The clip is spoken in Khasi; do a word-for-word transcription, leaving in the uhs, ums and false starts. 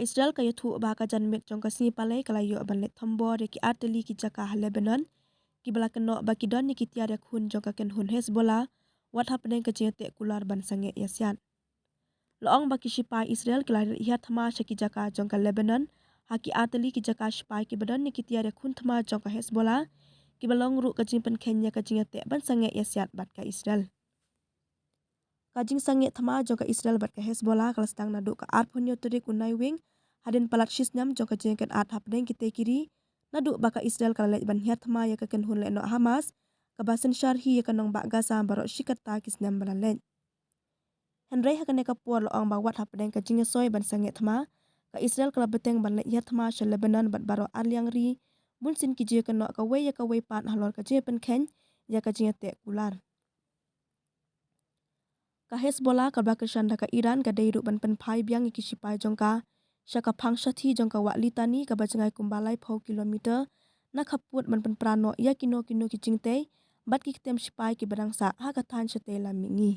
Israel ka ïathuh ba ka janmiet jong ka sngi Palei ka la ïoh ban leit thombor ïa ki artylli ki jaka ha Lebanon kiba la kynnoh ba ki don ïa ki tiar ïakhun jong ka kynhun Hezbollah wat hapdeng ka jingïateh kular ban sangeh ïasiat. La ong ba ki shipai Israel ki la rit hiar thma sha ki jaka jong ka Lebanon ha ki artylli ki jaka shipai kiba don ïa ki tiar ïakhun thma jong ka Hezbollah, kiba long ruh ka jingpynkheiñ ïa ka jingïateh ban sangeh ïasiat bad ka Israel. Ka jingsangeh thma jong ka Israel bad ka Hezbollah ka la sdang naduh ka arphew hynñiew tarik u Naiwieng, hadien palat shisnem jong ka jingïakynad hapdeng kitei ki ri, naduh ba ka Israel ka la leit ban hiar thma ïa ka kynhun lehnoh Hamas kaba synshar hi ïa ka nongbah Gaza baroh shi katta ki snem ba la leit. Hynrei ha kane ka por la ong ba wat hapdeng ka jingïasoi ban sangeh thma, ka Israel ka la bteng ban leit hiar thma sha Lebanon bad baroh arliang ri, bunsien ki jingïakynnoh kawei ïa kawei pat halor ka jingïapynkheiñ ïa ka jingïateh kular. Ka Hezbollah kaba la kyrshan da ka Iran ka dei ruh ban pynphai biang ïa ki shipai jong ka sha ka phang shathie jong ka wah Litani kaba jngai kumba laiphew kilometer na khappud ban pynpra noh ïa kino kino ki jingtei bad ki ktien shipai kiba dang sah ha ka thaiñ shatei lam mihngi.